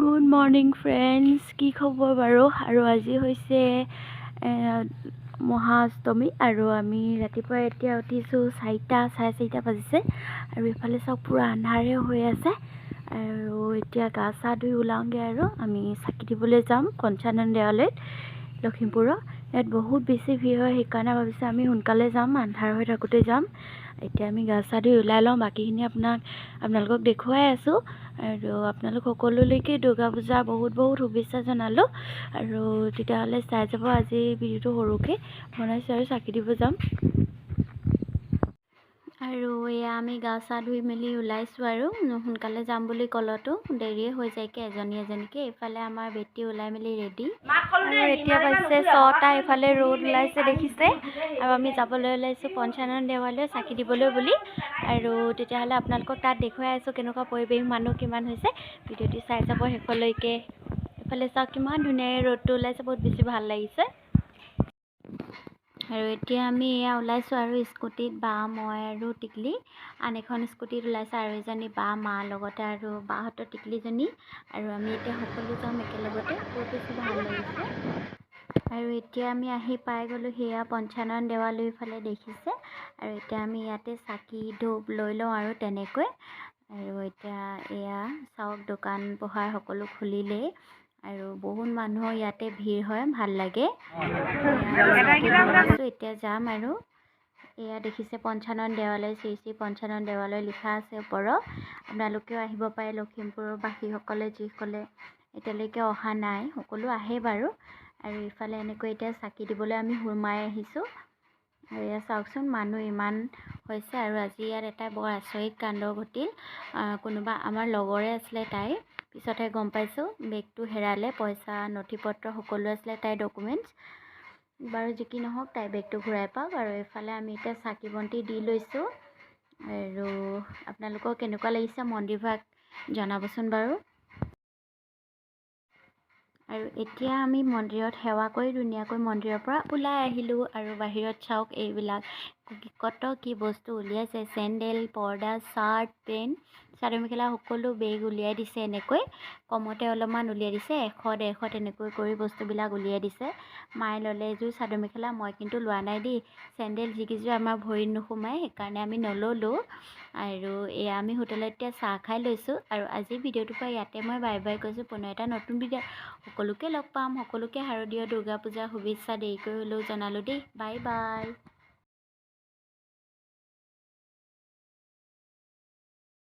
Good morning friends, কি খবৰ বাৰু? আৰু আজি হৈছে মহাষ্টমী আৰু আমি ৰাতিপুৱা এতিয়া উঠিছোঁ 4টা, 4:30 বাজিছে আৰু ইফালে চাওক, পূৰা আন্ধাৰে হৈ আছে। আৰু এতিয়া গা চা ধুই ওলাওঁগৈ আৰু আমি চাকি দিবলৈ যাম পঞ্চানন দেৱালয়ত, লখিমপুৰৰ। ইয়াত বহুত বেছি ভিৰ হয়, সেইকাৰণে ভাবিছোঁ আমি সোনকালে যাম, আন্ধাৰ হৈ থাকোঁতে যাম। এতিয়া আমি গা চা ধুই ওলাই লওঁ, বাকীখিনি আপোনালোকক দেখুৱাই আছোঁ। আৰু আপোনালোক সকলোলৈকে দুৰ্গা পূজা বহুত বহুত শুভেচ্ছা জনালোঁ। আৰু তেতিয়াহ'লে চাই যাব, আজি ভিডিঅ'টো সৰুকৈ বনাইছোঁ আৰু চাকি দিব যাম। আৰু এয়া আমি গা চা ধুই মেলি ওলাইছোঁ আৰু সোনকালে যাম বুলি ক'লতো দেৰিয়ে হৈ যায়গৈ এজনী এজনীকৈ। এইফালে আমাৰ বেটী ওলাই মেলি ৰেডি। আৰু এতিয়া বাজিছে 6টা, এইফালে ৰ'দ ওলাইছে দেখিছে। আৰু আমি যাবলৈ ওলাইছোঁ পঞ্চানন দেৱালয় চাকি দিবলৈ বুলি। আৰু তেতিয়াহ'লে আপোনালোকক তাত দেখুৱাই আছোঁ কেনেকুৱা পৰিৱেশ, মানুহ কিমান হৈছে। ভিডিঅ'টো চাই যাব শেষলৈকে। এইফালে চাওক, কিমান ধুনীয়াকৈ ৰ'দটো ওলাইছে, বহুত বেছি ভাল লাগিছে। আৰু এতিয়া আমি এয়া ওলাইছোঁ আৰু স্কুটিত বা, মই আৰু টিকলি। আন এখন স্কুটিত ওলাইছে আৰু এজনী বা, মা লগতে আৰু বাহঁতৰ টিকলিজনী। আৰু আমি এতিয়া সকলো যাম একেলগতে, বহুত বেছি ভাল লাগিছে। আৰু এতিয়া আমি আহি পাই গ'লোঁ সেয়া পঞ্চানন দেৱালয়ৰ ফালে, দেখিছে। আৰু এতিয়া আমি ইয়াতে চাকি ধূপ লৈ লওঁ আৰু তেনেকৈ। আৰু এতিয়া এয়া চাওক, দোকান পোহাৰ সকলো খুলিলেই আৰু বহুত মানুহ ইয়াতে ভিৰ হয়, ভাল লাগে। এতিয়া যাম আৰু এয়া দেখিছে পঞ্চানন দেৱালয়, শ্ৰী শ্ৰী পঞ্চানন দেৱালয় লিখা আছে ওপৰত। আপোনালোকেও আহিব পাৰে, লখিমপুৰৰ বাসীসকলে, যিসকলে এতিয়ালৈকে অহা নাই, সকলো আহে বাৰু। আৰু ইফালে এনেকৈ এতিয়া চাকি দিবলৈ আমি সোমাই আহিছোঁ। আৰু এয়া চাওকচোন, মানুহ ইমান হৈছে। আৰু আজি ইয়াত এটা বৰ আচৰিত কাণ্ড ঘটিল। কোনোবা আমাৰ লগৰে আছিলে তাই, পিছতহে গম পাইছোঁ বেগটো হেৰালে, পইচা, নথি পত্ৰ সকলো আছিলে তাইৰ ডকুমেণ্টছ। বাৰু যি কি নহওক, তাই বেগটো ঘূৰাই পাওক। আৰু এইফালে আমি এতিয়া চাকি বন্তি দি লৈছোঁ। আৰু আপোনালোকৰ কেনেকুৱা লাগিছে মন্দিৰভাগ জনাবচোন বাৰু। আৰু এতিয়া আমি মন্দিৰত সেৱা কৰি ধুনীয়াকৈ মন্দিৰৰ পৰা ওলাই আহিলোঁ। আৰু বাহিৰত চাওক, এইবিলাক কত কি বস্তু উলিয়াইছে, চেণ্ডেল, পৰ্দা, চাৰ্ট, পেণ্ট, চাদৰ মেখেলা সকলো বেগ উলিয়াই দিছে। এনেকৈ কমতে অলপমান উলিয়াই দিছে, 100, 150 তেনেকৈ কৰি বস্তুবিলাক উলিয়াই দিছে। মায়ে ল'লে এযোৰ চাদৰ মেখেলা, মই কিন্তু লোৱা নাই দেই। চেণ্ডেল যিকেইযোৰ আমাৰ ভৰিত নোসোমায়, সেইকাৰণে আমি নল'লোঁ। আৰু এয়া আমি হোটেলত এতিয়া চাহ খাই লৈছোঁ। আৰু আজিৰ ভিডিঅ'টোৰ পৰা ইয়াতে মই বাই বাই কৈছোঁ। পুনৰ এটা নতুন ভিডিঅ' সকলোকে লগ পাম। সকলোকে শাৰদীয় দুৰ্গা পূজাৰ শুভেচ্ছা দেৰিকৈ হ'লেও জনালোঁ দেই। Bye bye.